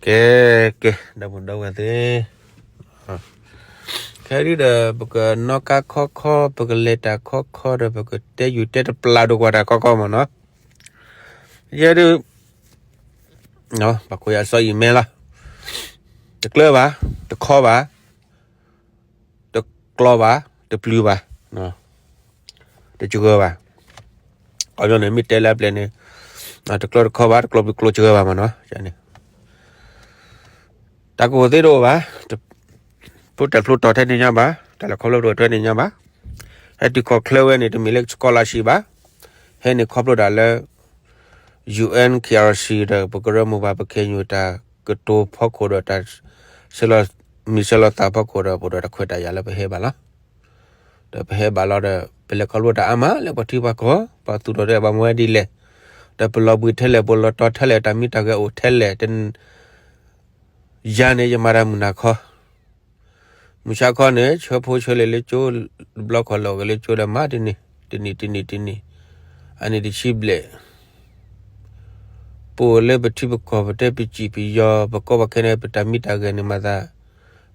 ကဲ, ကဲ, ဒီပုၢ်ဒီဝဲၢ်သ့ၣ်, ခဲဒုဒီး ပကနီၣ်ကါခီခီ, ပကလဲၤတၢ်ခီခီဒီး ပကတဲယူၤတဲတပျၢ်ဒိၣ်ကွၢ်တၢ်ခီခီမ့ၢ်နီၤ. ယဲဒု, ပှၤကိးယၤစီၤအံၤမဲလီၤ. တကျၢၤဘၣ်, တခီဘၣ်, တကျီဘၣ်, တပျုၤဘၣ်, တစှၤဘၣ်. ခီပညီန့ၣ် မ့ၢ်တဲလၢအပျဲၢ်န့ၣ်, တကျီတခီဘၣ်, တကျီပျုၤကျိစှၤဘၣ်မ့ၢ်နီၤ. န့ၣ် တၢ်ကအိၣ်သ့တအိၣ်ဘၣ်, ဖျိတၢ်ဖျိတီၤထဲန့ၣ်ညါဘၣ်, တၢ်လဲၤခီဖျိတအိၣ်ထဲန့ၣ်ညါဘၣ်. ဟဲတုၤခီၣ်ချၢဝဲန့ၣ် တမ့ၢ်လၢ scholarship ဘၣ်, ဟဲန့ၣ်ခီဖျိတၢ်လၢ ယူၣ်အၣ် ခီၣ်အီၣ်အီၣ်စံၣ် ဒီးပကရၢမိၢ်ပှၢ် ပခဲအံၤညိၣ်တၢ်ကတိၤဖီခိၣ်ဒီးတၢ် ဆဲးလီၤ, မံၤဆဲးလီၤသးဖီခိၣ်ဒီး ပဒိးတၢ်ခွဲးတၢ်ယာ်လၢပဟဲဘၣ်လီၤ. ဒီးပဟဲဘၣ်လီၤဒီး ပလဲၤခီဖျိတၢ်အါမးလၢပှၤထံပှၤကီၢ်, ပှၤသူၣ်ထီၣ်တဲဘၣ်မ့ၢ်ဝဲဒ်လဲၣ်, ဒီးပလီၤဘှံးထဲလဲၣ်, ပလီၤတီၤထဲလဲၣ်, တၢ်မံတၢ်ဂဲၤအိၣ်ထဲလဲၣ်, ယၤန့ၣ်ယမၤတၢ်မုၢ်နၤခီ မုၢ်ဆါခီန့ၣ် ဆၢဖိဆၢလ့ၣ်လၢကၠိ, တဘျီခီၣ်လီၤဂ့ၤလၢကၠိဒီးမၤတနံၤ, တနံၤ, တနံၤ, တနံၤ, အနံၣ်တဆံဘျဲၣ်, ပအိၣ်လၢပထံပကီၢ် ပတဲပစံၣ်ပယီၤ, ပကီၢ်ပခဲန့ၣ် ပတၢ်မံတၢ်ဂဲၤန့ၣ်မၤသး,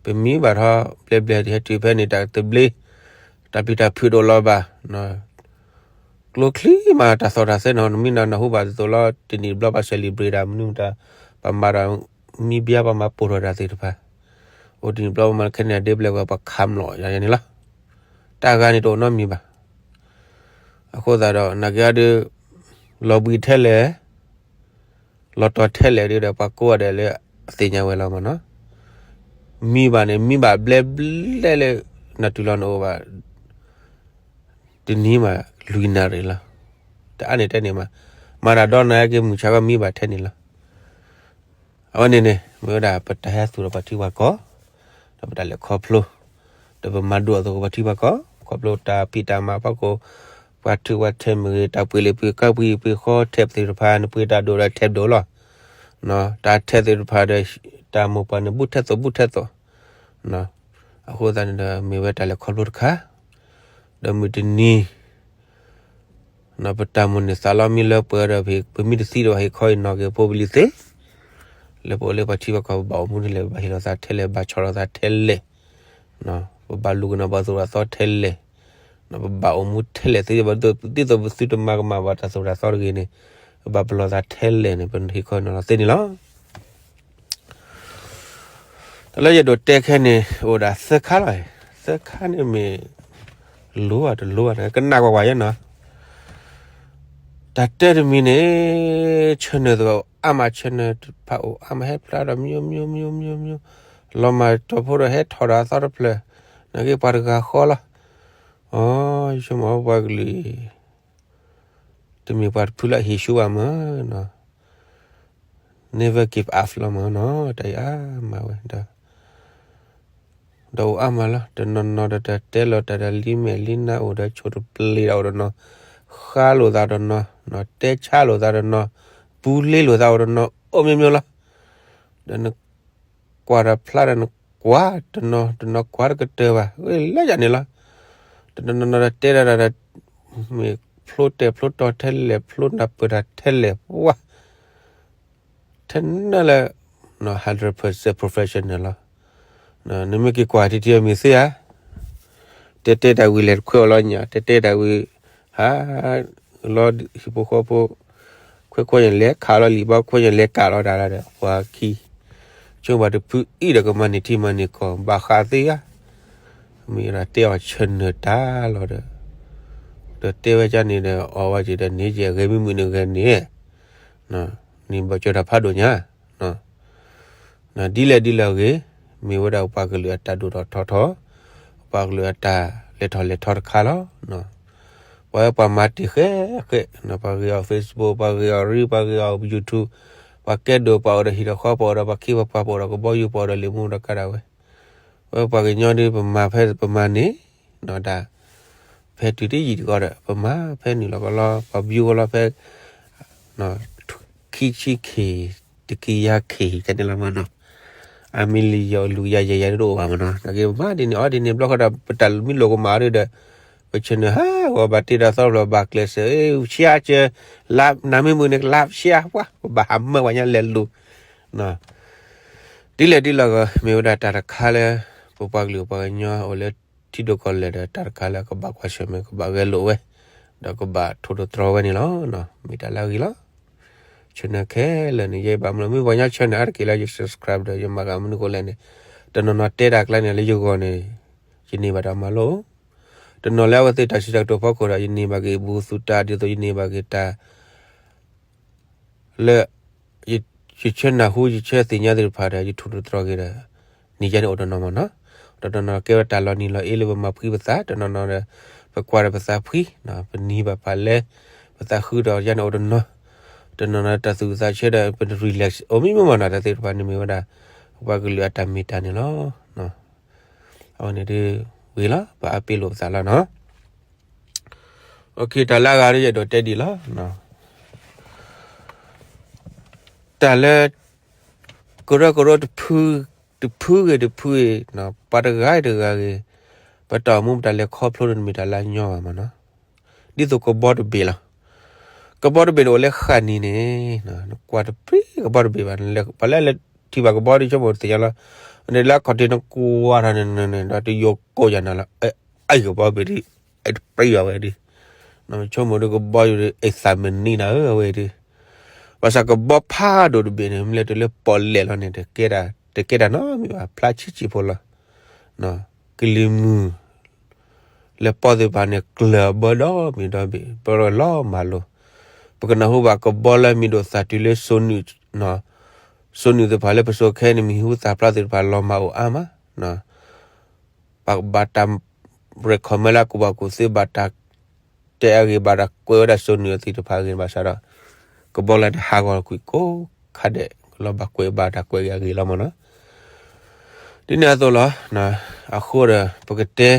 ပမံဘၣ်ထီၣ်ဘျဲၣ်ဘျဲၣ် ဟဲတုၤဖဲန့ၣ် တၢ်သဘျ့, တၢ်ပျံၤတၢ်ဖုးတအိၣ်လီၤဘၣ် ကျိချံမး တၢ်သီၣ်တၢ်သဲနီၤ, နမ့ၢ်နၢ်ဟူဘၣ်ဒ်သိးလီၤ, တနံၣ်တဘျီဘၣ် celebrate တၢ်မနုၤမတၤ, ဘၣ်မၤဒီး မံဘၠါ ဘၣ်မၤပိာ်ထီၣ်တၢ်သ့ၣ်တဖၣ်, အိၣ်တနံၣ်တဘျီဘၣ်မၤခဲန့ၣ် ဒ့ပျဲၢ်ဝဲပှၤခးမလီၤယၤန့ၣ်လီၤ. တၢ်ဂၤန့ၣ်တအိၣ်နီတမံၤဘၣ်. အဃိသတးဒီး နာ်က့အီၤဒုး လီၤဘှံးထဲလဲၣ် လီၤတီၤထဲလဲၣ်ဒုးဒီး ပှၤကိးဂၤဒဲးလၢအသ့ၣ်ညါဝဲလီၤမ့ၢ်နီၤ. မံဘၣ်န့ၣ် မံဘၣ်ဘျဲၣ်ဘျဲၣ်လၢ နတုၤလီၤနအိၣ်ဘၣ် တနံၤမး လွံၢ်နၣ်ရံၣ်လီၤ. တအါန့ၣ်တဲန့ၣ်မး, မၤတၢ်ဒီနၤက့ မုၢ်ဆါခီမံဘၣ်ထဲန့ၣ်လီၤ. အဝဲန့ၣ်န့ၣ် မ့ၢ်ဝဲဒၣ်ပတၢ်ဟဲသူၣ်ဒီးပှၤထံပှၤကီၢ်, ဒီးပတၢ်လဲၤခီဖျိ, ဒီးပမၤဒိၣ်အသကိးပှၤထံပှၤကီၢ်, ခီဖျိတၢ်ဖံးတၢ်မၤဖီခိၣ်, ပှၤထုးပှၤထဲမ့ၢ်ဂ့ၤ, တၢ်ပှ့ၤလံာ်ပှ့ၤကါ ပှ့ၤပှ့ၤဃီ ထဲးသ့ၣ်တဖၣ်န့ၣ် ပှ့ၤတၢ်ဒိၣ်ဒီးထဲးဒိၣ်လီၤ. တၢ်ထဲးသ့ၣ်တဖၣ်ဒီး တၢ်မိၢ်ပှၢ်န့ၣ် ဘူးထဲသိးဘူးထဲသိး. အဃိသတးန့ၣ်ဒီး မ့ၢ်ဝဲတၢ်လဲၤခီဖျိတခါ, ဒီးမုၢ်တနံၤ ပတၢ်မိၣ်န့ၢ်သးလီမံလၢပှဲၤဒီး ပမ့ၢ်တသံဒီး ဟ့ၣ်ခီဟ့ၣ်နီၤက့ၤဖိပလံၤသ့, လၢပအိၣ်လၢပှၤထံပှၤကီၢ် ပဘၣ်အိၣ်မူထဲလဲၣ်, ပဘၣ်ဟ့ၣ်လီၤသးထဲလဲၣ်, ဘၣ်ဆီၣ်လီၤသးထဲလဲၣ်, ပဘၣ်လူၤက့ၤနီၣ်ပှၤသိၣ်ပှၤသီထဲလဲၣ်, ပဘၣ်အိၣ်မူထဲလဲၣ်, ဒ်သိးပသုတမၤကမၣ်ဘၣ်တၢ်သိၣ်တၢ်သီတဂ့ၤန့ၣ်, ပဘၣ်ပလီၢ်သးထဲလဲၣ်န့ၣ် ပဟ့ၣ်ခီဟ့ၣ်နီၤလီၤသ့န့ၣ်လီၤ. တၢ်လၢယအဲၣ်ဒိးတဲခဲန့ၣ် အိၣ်ဒၣ်သၢခါလီၤ. သၢခါန့ၣ်မ့ၢ် လိဧါတလိဧါန့ၣ် ကနၣ်ကွၢ်ကွၢ်ယဲနီၤ. တၢ်တဲတမံၤန့ၣ် ဆၢနၢၤသ့ၣ်အါမး, ဆၢနၢၤတဖၣ်အိၣ်အါမး ဟဲဖျါဒီး မျိုးမျိုးမျိုးမျိုးမျိုး, လီၤမၢ်တီၤဖိဒီး ဟဲထီၣ်ဒီးအသီတဖျၢၣ်, နာ်က့ပှၤတဂၤဃီလီၤ. အိ ယဆိကမိၣ်ပှၤကလုာ် တမ့ၢ်ပှၤတဖုလၢအဟ့ၣ်ဆူၣ်ဘၣ်မ့ၢ်နီၤ, never give up လီၤမ့ၢ်နီၤ, တၢ်အံၤအါမးဝဲဒီး, ဒီးအိၣ်အါမးလီၤ. တနီၤနီၤဒီးတၢ်တဲလီၤတၢ်ဒီး လံမဲာ်လံနါအိၣ်ဒီး ဆိၣ်တပျ့ၤတၢ်အိၣ်ဒီးနီၤ, ဃါလိာ်သးဒီးနီၤ, တဲဆါလိာ်သးဒီးနီၤ, ပူၤလ့လိာ်သးအိၣ်ဒီးနီၤ, အိၣ်မျိုးမျိုးလီၤ. ဒီးနကွၢ်တၢ်ဖျါဒီး နကွၢ်တနီၤ, တနီၤကွၢ်တကတၢၢ်ဘၣ်, ဝဲလၢယၤန့ၣ်လီၤ. တနီၤနီၤဒီးတဲဒၣ်ဒီး မ့ၢ်ဖျိတဲာ်ဖျိတီၤထဲလဲၣ်, ဖျိနၢ်ပၢၢ်တၢ်ထဲလဲၣ်, ပှၤ ထဲနၢ်လၢ hundred percent professional လီၤ. နမ့ၢ်က့ၤကွၢ်ထံထံအမ့ၢ်သ့ဧါ, တဲတဲတၢ်ဝံၤလဲၤခွဲးအီၤလီၤညါ, တဲတဲတၢ်ဝံၤ ဟါ လီၤဟံၣ်ဖိဃီဖိ, ခွဲးခွဲးညါလဲၤခးလီၤလံာ်ဘီ, ခွဲးညါလဲၤကးလီၤတၢ်လီၤဒီး ပှၤခံ ဆိပှၤတဖုအံၤဒီး ကမၤန့ၢ်ထံမၤန့ၢ်ကီၢ် ဘၣ်ဃးသ့ဧါ. မ့ၢ်ဒၣ်တဲအီၤဆၢနၢၤတၢ်လီၤဒီး, ဒီးတဲဝဲကန့ၣ်ဒီး အီၣ်ဝဲက့ၤဒီးန့ၣ် ကဂဲၤမ့ၢ်မုာ်န့ၣ်ဂဲၤန့ၣ်, န့ၣ်ဘၣ်ကၠီတၢ်ဖးဒိၣ်ညါ ဒ်လဲၣ်ဒ်လဲၣ်အဂ့ၢ်, မ့ၢ်ဝဲဒၣ်ပှၤကလုာ်အတၢ်ဒိၣ်ထီၣ်ထီထီၣ်, ပှၤကလုာ်အတၢ်လဲၤထီၣ်လဲၤထီတခါလီၤ. ပှၤဝဲပှၤမၤတ့ၢ်ဃဲဃဲ, ပှၤဂ့ၤအီၤ Facebook, ပှၤဂ့ၤအီၤ reel, ပှၤဂ့ၤအီၤ YouTube, ပှၤကဲဒိၣ်ပှၤအိၣ်ဒီးဟံၣ်ဒီးဃီ, ပှၤအိၣ်ဒီးပှၤခ့ပှၤပှၤ, ပှၤအိၣ်ဒီးကဘီယူၤ, ပှၤအိၣ်ဒီးလံာ်မူဒီးကါဒၣ်ဝဲ, ဝဲပှၤကညီဒ်ပမၤဖဲပမၤန့ၣ်, ဒီး ဖဲတုၤတယံာ်တကီၢ်ဒီး ပမၤဖဲနုာ်လီၤကီးလီၤ, ပှၤဘျုးကီးလီၤဖဲ ခံဆံခ့ၣ်, တကယၤခ့ၣ် ကန့ၣ်လီၤမ့ၢ်နီၤ, အမံၤလံယီၤလူၤယၤယဲၢ်ယၤတအိၣ်ဘၣ်မ့ၢ်နီၤ, နာ်က့ပမၤဒ်န့ၣ် အီၣ်ဒ်န့ၣ်ဘျီဃီဒီး ပတၢ်မံလိာ်ကမၣ်ဒီး ပဆၢနၢၤဟးဂီၤဘၣ်တ့ဒီးသီတဖျၢၣ်ဘၣ်ကျဲးစၢး ရှါကၢ, လါနၤမ့ၢ်မုာ်န့ၣ် ကလါရှါပှၤ ပဘၣ်ဟးမၢဝဲညါလဲၤလူၤ, ဒ်လဲၣ်ဒ်လဲၣ်ဂ့ၤ မ့ၢ်ဝဲဒၣ်တၢ်တခါလၢ ပပှၤကလုာ်ပှၤကညီအိၣ်လၢထံဒိၣ်ကီၢ်လဲၢ်ဒီး တၢ်တခါလၢအကဘၣ်ကွၢ်ဆၢၣ်မဲာ် ကဘၣ်ဂဲၤလိာ်ဝဲ ဒီးကဘၣ်ထိၣ်သတြီၤဝဲန့ၣ်လီၤ. မ့ၢ်တၢ်လၢအဂ့ၤလီၤ. ဆၢနၢ်ခဲလၢာ်န့ၣ် ယဲဘၣ်မနုၤ မ့ၢ်ပှၤကညီဆၢနၢ်အါတက့ၢ်လၢယ subscribe ဒီး ယမၤဂ့ၤမနုၤဃိလဲၣ်န့ၣ် တနီၤနီၤတဲတၢ်ကျါန့ၣ် လၢယဂီၢ်န့ၣ် ယန့ၢ်ဘၣ်တၢ်မၤလိ တနီၤလၢအဝဲသ့ၣ်တၢ်စံးတၢ်ကတိၤဖီခိၣ်ဒီး ယန့ၢ်ဘၣ်က့ၤဘူးသူတၢ် ဒ်သိးယန့ၢ်ဘၣ်က့ၤတၢ် လၢ ယ ယဆၢနၢ်ဟူ ယဆၢသ့ၣ်ညါသ့ၣ်တဖၣ်ဒီး ယထိၣ်သတြီၤက့ၤဒီး န့ၢ်ယၤန့ၣ်အိၣ်တနီၤမ့ၢ်နီၤ, တနီၤနီၤကဲဝဲတၢ်လီၤနံၤလီၤအ့လၢပမၤဖှံပသး, တနီၤနီၤဒီး ပကွၢ်ဒီးပသးဖှံ, ပနံၤဘၣ်ပာ်လဲ ပသးဃုဒီးယၤန့ၣ်အိၣ်တနီၤ, တနီၤနီၤတၢ်သူၣ်ဝံၣ်သးဆၢဒီး ပ relax အိၣ်မံၤမ့ၢ်နီၤ, တၢ်သ့ၣ်တဖၣ်န့ၣ်မ့ၢ်ဝဲဒၣ် ပှၤကလုာ်အတၢ်မ့ၢ်တၢ်န့ၣ်လီၤ. အဝဲန့ၣ်ဒ်ဝံၤလီၤ ပအါပ့ၤလိာ်ပသးလီၤနီၤ. တၢ်လၢအဂၤဒီးယအဲၣ်ဒိးတဲဒ်လီၤ. တၢ်လၢ ကရၢကရိတဖု တဖုဂ့ၤတဖုဂ့ၤ, ပှၤတဂၤဂ့ၤတဂၤဂ့ၤ, ပတၢ်အိၣ်မူပတၢ်လဲၤခီဖျိန့ၣ်တမ့ၢ်တၢ်လၢအညီဘၣ်မ့ၢ်နီၤ, ဒ်သိးကဘီတဘ့ၣ်လီၤ. ကဘီတဘ့ၣ်န့ၣ်အိၣ်လၢဃာ်နံၤန့ၣ်, နကွၢ်တပျံၤကဘီတဘ့ၣ်ဘၣ်, ပှၤလၢအလဲၤထံၣ်ဘၣ်ကဘီဒီးဆိကမိၣ်တသ့ၣ်ညါလီၤ, နလၢအခီၣ်ထံးနကွၢ်ထီၣ်န့ၣ်န့ၣ်ဒီးတယိၤကိးယၤနၤလီၤ, အကဘီတဘ့ၣ်ဒ် အတပျံၤဘၣ်ဝဲဒ် ဆိကမိၣ်ဒီးကဘီယူၤဒီး အသးမနံၤနၤဧၢ အဝဲဒ်, ဘၣ်ဆၣ်ကဘီဖးဒိၣ်တဘ့ၣ်န့ၣ် မ့ၢ်လဲၤတုၤလၢပီၣ်လဲၣ်လီၤန့ၣ် တကဲတၢ်နီတမံၤဘၣ် ဖျါဆံးဆံးဖိလီၤ. ကလံၤမုၢ် လၢပီၣ်သ့ၣ်တဖၣ်န့ၣ် ကျၢၤအဘၢဒီဘ့ၣ်ဒီဘ့ၣ် ပရၢလီၤမၤလိၤ, ပကနၢ်ဟူဘၣ်ကဘီလၢမံၤဒိၣ်သၣ်တုၤလၢစိၤနုာ်, စိၤနုာ်သ့ၣ်တဖၣ်လၢပစိၤခဲအံၤန့ၣ် မံၤဟူသၣ်ဖျါသ့ၣ်တဖၣ်လီၤမၢ်အိၣ်အါမး ပဘၣ်တၢ် recommend လၢအကူၣ်ဘၣ်ကူၣ်သ့ ဘၣ်တၢ်တဲအဂ့ၢ် ဘၣ်တၢ်ကွဲးဝဲဒၣ်စိၤနုာ်အသ့ၣ်တဖၣ်အဂ့ၢ် ဘၣ်ဆၣ်ဒီး ကဘီလၢတဟးဂီၤကွံာ်ကိးခါဒဲး ကလီၤဘၣ်ကွဲးဘၣ်တၢ်ကွဲးအဂ့ၢ်လီၤမ့ၢ်နီၤ. ဒ်န့ၣ်အသိးလီၤ. အဃိဒီး ပကတဲ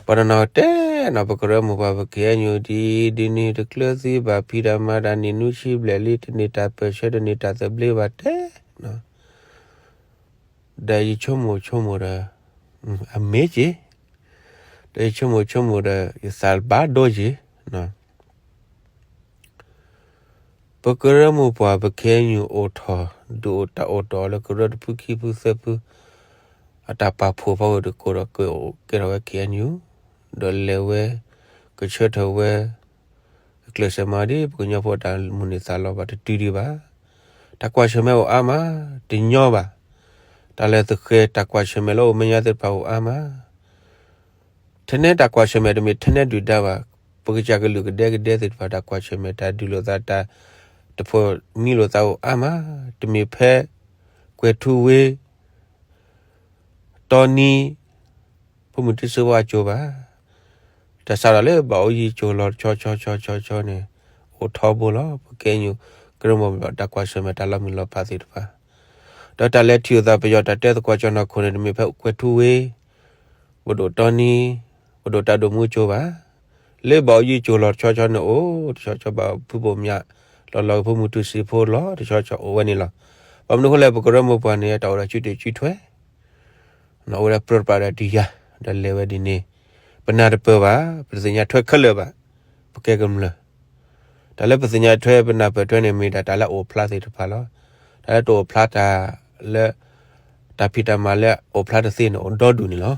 ပှၤတနီၤတဲနီၤ ပကရၢမိၢ်ပှၢ် ပ ခ့ၣ်အဲၣ်ယူၣ် ဒ်ဒ်န့ၣ်တကျၢၤသ့ဘၣ် ဖံးတၢ်မၤတၢ်န့ၢ်နွံဆံဘျဲၣ်လံ တန့ၢ်တၢ်ပၢၢ်ဆၢ တန့ၢ်တၢ်သဘျ့ဘၣ်တဲနီၤ ဒီးယဆိကမိၣ်ဆိကမိၣ်ဒီး အမ့ၢ်က့ၤ, ဒီးယဆိကမိၣ်ဆိကမိၣ်ဒီး ယသးဘၣ်ဒိက့ၤ, ပကရၢမိၢ်ပှၢ် ပ ခ့ၣ်အဲၣ်ယူၣ် အိၣ်ထီၣ် ဒုးအိၣ်တၢ်အိၣ်တီၢ်လၢကရၢတဖုခံဖုသၢဖု အတၢ်ပာ်ဖှိၣ်ဖီခိၣ်တကိးဒီး ကကဲထီၣ်ဝဲ ခ့ၣ်အဲၣ်ယူၣ် ဒီးလဲၤဝဲ ကဆၢထၢၣ်ဝဲ ကကျဲးစၢးမၤဒ်ပှၤကညီဖိအတၢ်မုၢ်န့ၢ်သးလီၤဘၣ်တတုၤဒံးဘၣ်. တၢ်ကွၢ်ဆၢၣ်မဲာ်အိၣ်အါမး, တညီဘၣ်. တၢ်လဲၤသဃဲၤတၢ်ကွၢ်ဆၢၣ်မဲာ်လၢအိၣ်မဲာ်ညါသ့ၣ်တဖၣ်အိၣ်အါမး. ထဲန့ၣ်တၢ်ကွၢ်ဆၢၣ်မဲာ်တမ့ၢ်ထဲန့ၣ်ဒုၣ်ဒါဘၣ်. ပကစၢ်ကလုာ်ကဒဲကဒဲသ့ၣ်တဖၣ် တၢ်ကွၢ်ဆၢၣ်မဲာ် တၢ်ဒုးလိာ်သး တၢ်တဖိးမံလိာ်သးအိၣ်အါမး. တမ့ၢ်ဖဲ ကွဲၤထူဝ့ တီနံ ဖိမုၣ်တံၤစ့ဖိအကၠိဘၣ်. တၢ်စးထီၣ်လၢဘၣ်အိၣ်ယံၤကၠိလီၤတဆီဆီဆီဆီဆီန့ၣ် အိၣ်ထီဘိလီၤ. ပ ခ့ၣ်အဲၣ်ယူၣ် ကရၢမိၢ်ပှၢ် တၢ်ကွၢ်ဆၢၣ်မဲာ်တၢ်လီၤမုၢ်လီၤဖးသ့ၣ်တဖၣ် ဒီးတၢ်လဲၤထံၣ်လိာ်သးပယီၤတၢ်တဲသကိးကၠီၣ်နီၢ်ခိၣ်န့ၣ် တမ့ၢ်ဖဲကွဲၤထူဝ့ ပဒိၣ်တီနံ ပဒိၣ်တၢ်ဒိၣ်မူကၠိဘၣ်. လၢဘၣ်အိၣ်ယံၤကၠိလီၤတဆီဆီန့ၣ်အိၣ် တဆီဆီဘၣ်ဖုဘိၣ်မၠး လီၤလီၤက့ၤဖိမုၣ်တံၤစ့ဖိလီၤ တဆီဆီအိၣ်ဝဲန့ၣ်လီၤ. ဘၣ်မနုၤအဃိလဲၣ် ပကရၢမိၢ်ပှၢ်န့ၣ် တၢ်အိၣ်ဒီးစုတ့ၢ်စုထွဲ အိၣ်ဝဲဒၣ်ပြၢတပာ်ဒီးတယၤ ဒီးလဲၤဝဲဒ်န့ၣ် ပနၢ်တပၢၢ်ဘၣ် ပတသ့ၣ်ညါထွဲခဲလၢာ်ဘၣ် ပကဲကမျၢၢ် တၢ်လၢပသ့ၣ်ညါထွဲပနၢ်ပၢၢ်ထွဲန့ၣ် မ့ၢ်ဒၣ်တၢ်လၢအအိၣ်ဖျါသ့ၣ်တဖၣ်လီၤ. တၢ်လၢတအိၣ်ဖျါတၢ်လၢ တၢ်ဖံးတၢ်မၤလၢအအိၣ်ဖျါတသ့န့ၣ် အိၣ်ဒီဒူၣ်န့ၣ်လီၤ.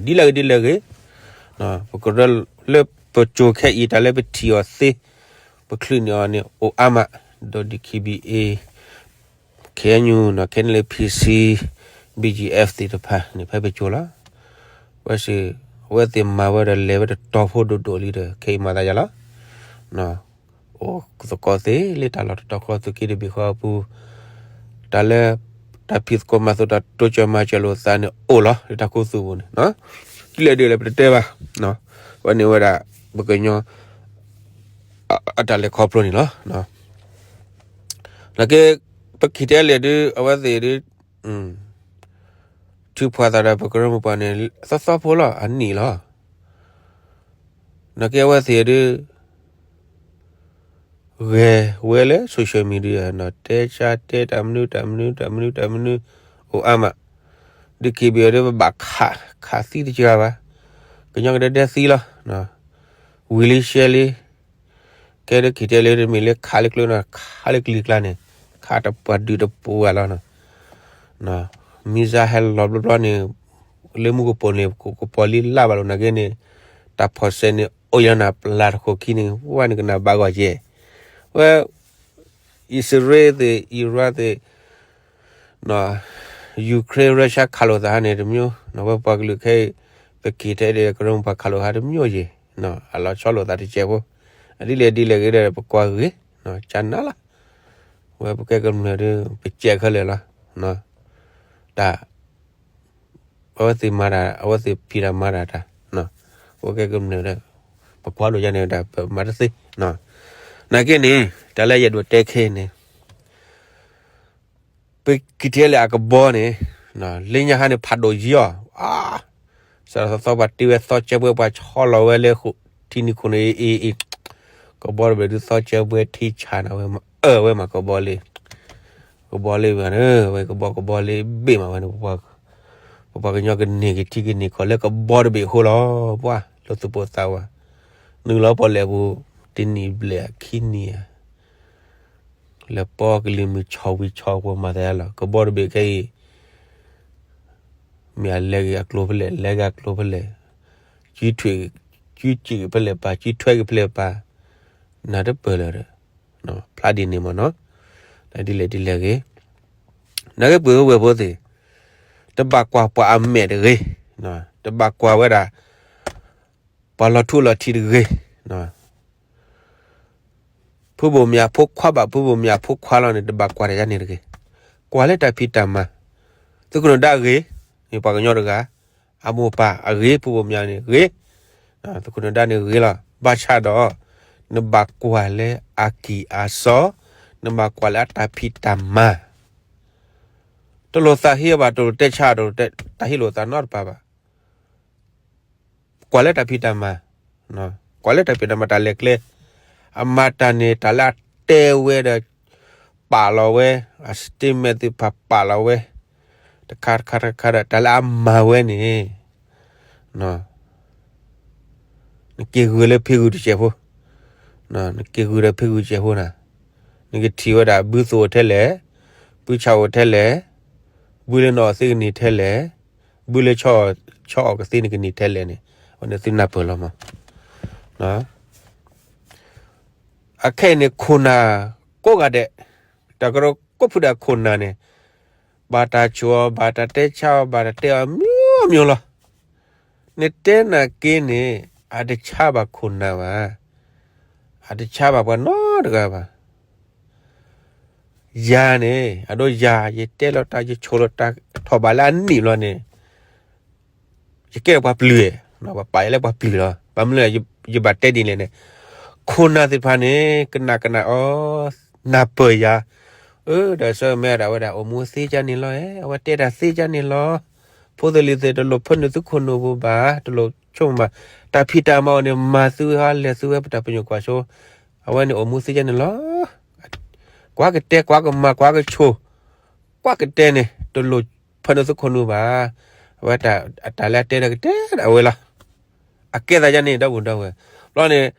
ဒ်လဲၣ်ဂ့ၤဒ်လဲၣ်ဂ့ၤ ပကရၢလၢပကၠိခဲအံၤ တၢ်လၢပထံၣ်အီၤသ့ ပချုးန့ၢ်အီၤန့ၣ် အိၣ်အါမး ဒီး DKBA KNU နီၢ် ခဲန့ၣ်လၢ PC BGF သ့ၣ်တဖၣ်န့ၣ် ဖဲပကၠိလီၤ. ဝဲစ့ၢ် အဝဲသ့ၣ်မၤဝဲဒီးလဲၤဝဲတတီၤဖိဒိၣ်ဒိၣ်လံဒီး ခဲအံၤမၤသးယၤလီၤ. အိၣ်သကိးသ့လၢတၢ်လီၢ်တတီၤဃီ သုးက့တဘ့ၣ်ဃီအပူၤ တၢ်လၢ တၢ်ဖံးသကိးမၤသကိး တၢ်တိစၢၤမၤစၢၤလိာ်သးန့ၣ် အိၣ်လီၤလၢတၢ်ခူသူၣ်ပူၤန့ၣ် ဒ်လဲၣ်ဒ်လဲၣ်ပတတဲဘၣ်. အဝဲန့ၣ်ဝဲဒၣ် ပကညီ အတၢ်လဲၤခီဖျိန့ၣ်လီၤ. နာ်က့ ပ KTLA ဒုး အဝဲသ့ၣ်ဒုး ထုးဖှိၣ်သးဒီးပကရၢမိၢ်ပှၢ်န့ၣ် သီသီဖိလီၤ အနံၣ်လီၤ. နာ်က့အဝဲသ့ၣ်ဒုး ဂဲၤဝဲလၢ social media နီၤ တဲဆါတဲတၢ်မနုၤတၢ်မနုၤတၢ်မနုၤတၢ်မနုၤ အိၣ်အါမး. DKBA ဒုး ပဘၣ်ခး ခးသံတစှၤဘၣ်. ကညီကဒဲဒဲသံလီၤ. ဝံၤလံရှဲလံ ကဲဒုး KTLA တမ့ၢ်လၢခးလၢကျိနီၤ ခးလၢကလံၤကျါန့ၣ် ခးတပှၢ်ဒုးတပှၢ်လီၤ. မံၤစါဟဲလီၤဘျီဘျီန့ၣ် လၢမူကပိာ်န့ၣ် ကပိာ်လံလၢ်ဘၣ်လီၤ နာ်က့န့ၣ် တၢ်ဖီၣ်စဲးန့ၣ် အိၣ်ယၤနၤပျၢ်တခိၣ်ခံန့ၣ် ဝဲန့ၣ်ကနၣ်ဘၣ်ဂီၢ်ကဲ ဝဲ အံၣ်စရ့လးသ့ၣ် အံရၣ်သ့ၣ် Ukraine Russia ခးလိာ်သးန့ၣ် တစ်မျိုး ဝဲပှၤကလုာ်ခဲအံၤ ပက့ၤထဲဒီးကရၢမိၢ်ပှၤခးလိာ်သးတစ်မျိုးယဲၢ် အလီၤဆီလိာ်သးတစဲးဖိ အဒ်လဲၣ်ဒ်လဲၣ်ဂ့ၤဒီး ပကွၢ်ဂ့ၤ ကနၣ်လီၤ ဝဲပကဲကမျၢၢ်ဒီး ပစဲးခဲလၢာ်လီၤ တၢ် အဝဲသ့ၣ်မၤတၢ် အဝဲသ့ၣ်ဖံးတၢ်မၤတၢ်တၢ် ပကဲကမျၢၢ်ဒီး ပကွၢ်လိာ်ယၤန့ၣ်တၢ် ပမၤတသ့ နာ်က့န့ၣ် တၢ်လၢယအဲၣ်ဒိးတဲခဲအံၤန့ၣ် ပက့ၤထဲလၢအကဘီန့ၣ် လၢညါခါန့ၣ် ဖးဒိၣ်ယံၤအီၤ အါ စးထီၣ်သီသီပှၤတ့ဝဲသီကၢပှဲၤ ပှၤဆီလီၤဝဲလၢ ထံနံၤခိၣ်န့ၣ် အ့ၣ်အ့ၣ် ကဘီတဘ့ၣ်ဒုးသီကၢပှဲၤထံဆးနၤဝဲ မၤအၢဝဲမၤကဘီလ့ ကဘီလ့ဝဲ ဝဲကဘီကဘီလ့ဘ့ၣ်မးဝဲန့ၣ် ပပှၤကညီကန့ၢ်က့ၤထံကန့ၢ်ကီၢ်လၢကဘီတဘ့ၣ်အဃိလီၤ ပှၤလၢသူၣ်ပိၢ်သးဝး နုာ်လီၤပီၣ်လဲၣ်ပူၤ တနံၣ်ဘျဲၣ်အခံနံၣ်ဧါ လဲၤပီကလံၤမုၢ်ဆီဝံၤဆီပှၤမၤသးလီၤ ကဘီတဘ့ၣ်ခဲအံၤ မ့ၢ်အလဲၤက့ၤအကျိၤဖဲလဲၣ် လဲၤက့ၤအကျိၤဖဲလဲၣ် က ကၠံက့ၤဖဲလဲၣ်ပၢ် ကၠံထွဲက့ၤဖဲလဲၣ်ပၢ် နၢ်တပၢၢ်လၢၤဒီး ဖျါဒ်န့ၣ်မ့ၢ်နီၤ ဒ်လဲၣ်ဒ်လဲၣ်ဂ့ၤ နာ်က့ပှ့ၤဝဲပှဲၤဖိသ့ၣ် တဘၣ်ကွၢ်ပှၤအမဲာ်တဂ့ၤ တဘၣ်ကွၢ်ဝဲဒၣ် ပှၤလီၤထူလီၤထံတဂ့ၤ ဖုဘိၣ်မၠးဖိခွါဘၣ် ဖုဘိၣ်မၠးဖိခွါလီၤန့ၣ် တဘၣ်ကွၢ်တၢ်ယါန့ၣ်တဂ့ၤ ကွၢ်လၢတၢ်ဖံးတၢ်မၤ သုးခိၣ်နၢၤဒါအဂ့ၤ မ့ၢ်ပှၤကညီတဂၤ အမိၢ်ပၢ်အဂ့ၤ ဖုဘိၣ်မၠးန့ၣ်ဂ့ၤ သုးခိၣ်နၢၤဒါန့ၣ်ဂ့ၤလီၤ ဘၣ်ဆၣ်ဒီး နဘၣ်ကွၢ်လၢအကံၢ်အစီ နဘၣ်ကွၢ်လၢအတၢ်ဖံးတၢ်မၤ တလိၣ်သးဟ့ဘၣ် တလိၣ်တဲဆါ တလိၣ်တဲ တၢ်ဟ့လိာ်သးနီတပၤဘၣ် ကွၢ်လၢတၢ်ဖံးတၢ်မၤ ကွၢ်လၢတၢ်ဖံးတၢ်မၤတၢ်လဲၤကျဲ အမၤတၢ်န့ၣ် တၢ်လၢအတဲဝဲဒီး ပာ်လီၤဝဲ အ statement သ့ၣ်တဖၣ်ပာ်လီၤဝဲ တခါတခါတခါဒီး တၢ်လၢအမၤဝဲန့ၣ် နက့ၤဂုာ်လၢဖံဂုာ်တစဲးဖိ နက့ၤဂုာ်ဒီးဖံဂုာ်တစဲးဖိနၤ နကထံၣ်ဝဲဒၣ် ဘုသိၣ်အိၣ်ထဲလဲၣ် ဘုဆၣ်အိၣ်ထဲလဲၣ် ဘုလၢနအီၣ်သ့ကန့ၢ်ထဲလဲၣ် ဘုလၢ ဆီအီၣ်ကသ့နကန့ၢ်ထဲလဲၣ်န့ၣ် အဝဲန့ၣ်သုနၢ်ပၢၢ်လီၤမး အခဲအံၤန့ၣ် ခိၣ်နၢ်ကိးဂၤဒဲး တၢ်ကရၢကိးဖုဒၣ်ခိၣ်နၢ်န့ၣ် ဘၣ်တၢ်ဆိၣ်အီၤ ဘၣ်တၢ်တဲဆါအီၤ ဘၣ်တၢ်တဲအီၤ မျိုးမျိုးလီၤ နတဲနာ်က့န့ၣ် အတဆါဘၣ်ခိၣ်နၢ်ဘၣ် အတဆါဘၣ်ပှၤနီတဂၤဘၣ် ယၤန့ၣ် အဒိယၤ ယတဲလီၤတၢ် ယဆိၣ်လီၤတၢ် ထီၣ်ဘးလၢအနံၣ်ဘျီန့ၣ် ယကဲပှၤပျုၢ် ပှၤပာ်ယၤလၢပှၤပျုၢ်လီၤ ဘၣ်မနုၤ ယဘၣ်တဲဒ်လဲၣ်န့ၣ် ခိၣ်နၢ်သ့ၣ်တဖၣ်န့ၣ် ကနၣ်ကနၣ်အီၤ နၢ်ပၢၢ်ယၤ အၢ ဒီးဆၢမ့ၢ်ဒၣ်ဝဲဒၣ် အိၣ်မူသ့ကၢ်န့ၣ်လီၤ အဝဲတဲတၢ်သ့ကၢ်န့ၣ်လီၤ ဖိသ့ၣ်လံၤသ့ၣ် တလိၣ်ဖၢနုာ်သုခိၣ်နူာ်ပူၤဘၣ် တလိၣ်ဆိကမိၣ်ဘၣ် တၢ်ဖံးတၢ်မၤအီၤန့ၣ် မၤသုဝဲဟီ လဲၤသုဝဲ ပတၢ်ပညိၣ်ကွၢ်စိ အဝဲန့ၣ်အိၣ်မူသ့ကၢ်န့ၣ်လီၤ ကွၢ်ကတဲ ကွၢ်ကမၤ ကွၢ်ကဆိၣ် ကွၢ်ကတဲန့ၣ် တလိၣ်ဖၢနုာ်သုခိၣ်နူာ်ဘၣ် အဝဲတၢ် အတၢ်လၢအတဲဒီးကတဲဒၣ်ဝဲလီၤ အကဲသးယါန့ၣ် ဒီပုၢ်ဒီဝဲၢ် ဘျီန့ၣ်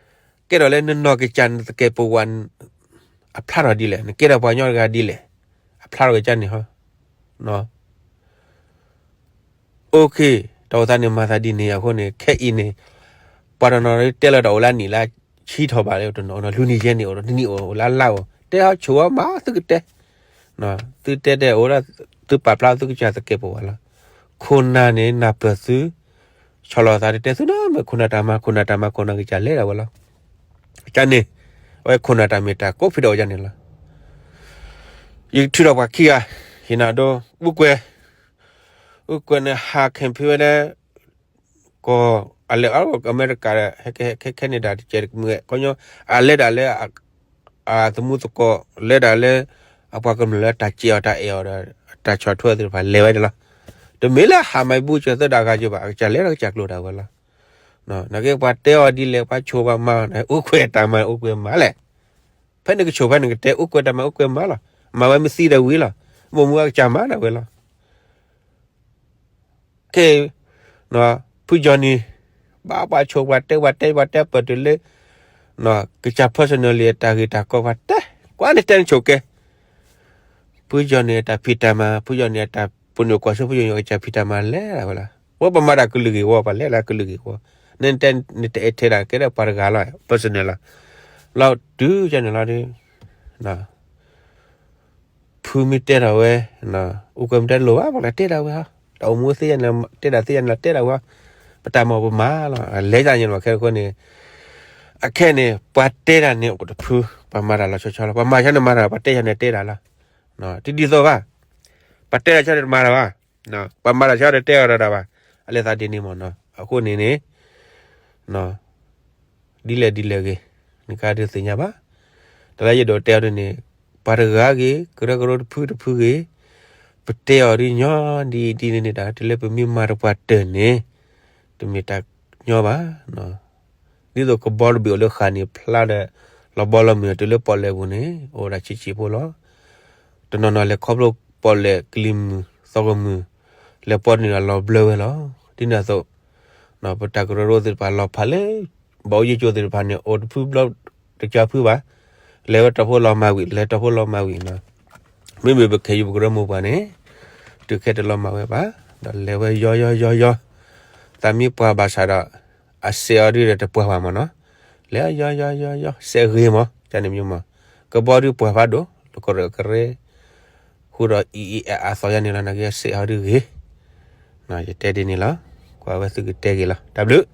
ကဲထီၣ်လၢနနီၢ်ကစၢ်နသကဲာ်ပဝး အဖျါထီၣ်ဒ်လဲၣ် နကဲထီၣ်ပှၤကညီတဂၤဒ်လဲၣ် အဖျါထီၣ်ကစၢ်န့ၣ်ဟီ OK တၢ်အိၣ်သးန့ၣ် မၤသးဒ်န့ၣ်အဃိန့ၣ် ခဲအံၤန့ၣ် ပှၤတနီၤတဲလီၤတၢ်အိၣ်လၢနံၣ်လၢဆံထီၣ်ဘးလၢတနီၤနီၤ လွံၢ်နံၣ်ယဲၢ်နံၣ်အိၣ်ဒီး တနံၣ်အိၣ်လၢလါအိၣ် တဲအီၤဆိၣ်အီၤမၤသုကတဲ သုတဲတဲအိၣ်ဒီး သုပာ်ဖျါသုကစၢ်သကဲာ်ပဝးလီၤ ခိၣ်နၢ်န့ၣ် နၢ်ပၢၢ်သု ဆီၣ်လီၤသးတတဲသုနီတမံၤ ခိၣ်နၢ်တၢ်မၤ ခိၣ်နၢ်တၢ်မၤ ခိၣ်နၢ်ကစၢ်လဲၤဒၣ်ဝဲလီၤ ကန့ၣ် အဝဲခိၣ်နၢ်တၢ်မ့ၢ်တၢ်ကိးဖုဒၣ်အီၤယါန့ၣ်လီၤ ယကထုးထီၣ်ပှၤခံဂၤ ယနၢ်ဒိ အူကွဲၤ အူကွဲၤန့ၣ် ဟးခဲဖံဝဲဒၣ် ကီၢ် အလဲၤအီၤအမဲရကၤဒီး ဟဲခဲန့ၣ်ဒၣ်တကဲးတကမုၢ် ကညီ အလဲၤဒၣ်လၢ အသမူသကိး လဲၤဒၣ်လၢ အပှၤကမျၢၢ်လၢတၢ်စဲးအီၤတၢ်အဲၣ်အီၤဒီး တၢ်ဆီၣ်ထွဲသ့ၣ်တဖၣ်လဲၤဝဲဒၣ်လီၤ တမ့ၢ်လၢဟးမၤဘူကၠီၤသၢဒၣ်ဂၤယိၤဘၣ် အကစၢ်လဲၤဒီးကစၢ်ကျိၤဒၣ်ဝဲလီၤ နာ်က့ပှၤတဲအီၤဒ်လဲၣ် ပှၤဆိၣ်ပှၤမၤအီၤန့ၣ် အူကွဲၤတၢ်မၤ အူကွဲၤမၤလဲၣ် ဖဲန့ၣ်ကဆိၣ်ဖဲန့ၣ်ကတဲ အူကွဲၤတၢ်မၤ အူကွဲၤမၤလီၤ မၤဝဲမ့ၢ်သံဒီးဝံၤလီၤ မိၢ်မူအကစၢ်မၤဒၣ်ဝဲလီၤ ကဲ ဖုကၠီနံၤ ဘၣ်ပှၤဆိၣ်ပှၤတဲ ပှၤတဲ ပှၤတဲပၢၢ်တုၤလၢ ကစၢ် personally အတၢ်ဂ့ၢ်တၢ်ကီပှၤတဲ ကွၢ်န့ၣ်တဲနဆိၣ်ကဲ ဖုယီၤန့ၣ်အတၢ်ဖံးတၢ်မၤ, ဖုယီၤန့ၣ်အတၢ်ပညိၣ်ကွၢ်စိ ဖုယီၤန့ၣ်အကစၢ်ဖံးတၢ်မၤလဲၤဒၣ်ဝဲလီၤ. ဝဲပမၤတၢ်ကလုာ်ဂ့ၢ်ဝီ ပှၤလဲၤလၢကလုာ်ဂ့ၢ်ဝီ, နတဲနတအဲၣ်ထဲဒၣ်ကဲဒၣ်ပှၤတဂၤလီၤ personal လီၤ. လီၤတုၤကန့ၣ်လီၤဒီး ဖုမ့ၢ်တဲထီၣ်ဝဲ, အိၣ်ကွဲမ့ၢ်တဲတလိၣ်ဘၣ် ပှၤလၢတဲဒၣ်ဝဲဟီ, တၢ်အိၣ်မူသ့ၣ်ညါန့ၣ် တဲဒၣ်သ့ၣ်ညါန့ၣ်လီၤ တဲဒၣ်ဝဲ, ပတၢ်မၤပမၤလီၤ လဲၤဒၣ်ညါန့ၣ် ခဲအံၤန့ၣ်, အခဲန့ၣ် ပှၤတဲဒၣ်န့ၣ်အိၣ်တဖု, ပှၤမၤတၢ်လီၤဆီဆီလီၤ ပှၤမၤဆီန့ၣ်မၤတၢ် ပှၤတဲဆီန့ၣ်တဲဒၣ်လီၤ. တဒ်သိးဘၣ်, ပှၤတဲဒၣ်ဆီန့ၣ်တမၤတၢ်ဘၣ်, ပှၤမၤတၢ်ဆီန့ၣ်တဲအီၤတၢ်ဘၣ်, အလဲၤသးဒ်န့ၣ်မ့ၢ်နီၤ အဃိန့ၣ်န့ၣ် ဒ်လဲၣ်ဒ်လဲၣ်ဂ့ၤ, နကဒုးသ့ၣ်ညါဘၣ်. တၢ်လၢယဒိးတဲအီၤဒ်န့ၣ်, ပှၤတဂၤဂ့ၤ ကရၢကရိတဖုတဖုဂ့ၤ, ပတဲအီၤဒ်ညီဒ်ဒ်န့ၣ်န့ၣ် တၢ်တလၢပမ့ၢ်မၤတပှၤတၢၢ်န့ၣ်, တမ့ၢ်တၢ်ညီဘၣ်. ဒ်သိးကဘီတဘ့ၣ်အိၣ်လၢဃာ်န့ၣ် ဖျါဒီး လီၤဘီလီၤမုၢ်တုၤလၢပီၣ်လဲၣ်ပူၤန့ၣ် အိၣ်ဝဲဒၣ်ဆံးဆံးဖိလီၤ. တနီၤနီၤလဲၤခီဖျိပီၣ်လဲၣ်ကလံၤမုၢ်သီကမုၢ်, လဲၤပီၣ်တန့ၢ်ဒီးလီၤဘျၢဝဲလီၤ. ဒ်န့ၣ်အသိး ပတၢ်ကရၢကရိသ့ၣ်တဖၣ်လီၤဖးလၢ ဘီအိၣ်ယံၤကၠိသ့ၣ်တဖၣ်န့ၣ် အိၣ်တဖုဘျီတကၢဖုဘၣ်, လဲၤဝဲတီၢ်ဖိလီၤမၢ်ဝံၤ လဲၤတီၢ်ဖိလီၤမၢ်ဝံၤနီၤ. မ့မ့ၢ်ပခဲအံၤပကရၢမိၢ်ပှၢ်န့ၣ် တုၤခဲတလီၤမၢ်ဝဲဘၣ်, ဒီးလဲၤဝဲယီယီယီယီ, သးမ့ၢ်ပှၢ်ဘၣ်ဆၣ်ဒီး အစဲးအီၤဒုးဒီးတပှၢ်ဘၣ်မ့ၢ်နီၤ, လဲၤယီယီယီယီ စဲးဂ့ၤမး ကန့ၣ်မ့ၢ်မး, ကဘီဒုးပှၢ်ဖးဒိၣ် လၢကရၢကရဲ ဃုာ်ဒီးအံၤအံၤအါအါသီယါန့ၣ်လီၤ နာ်က့စဲးအီၤဒုးဂ့ၤ, ယတဲဒ်န့ၣ်လီၤ, ကွၢ်ဝဲသုကတဲဂ့ၤလီၤ တၢ်ဘျုး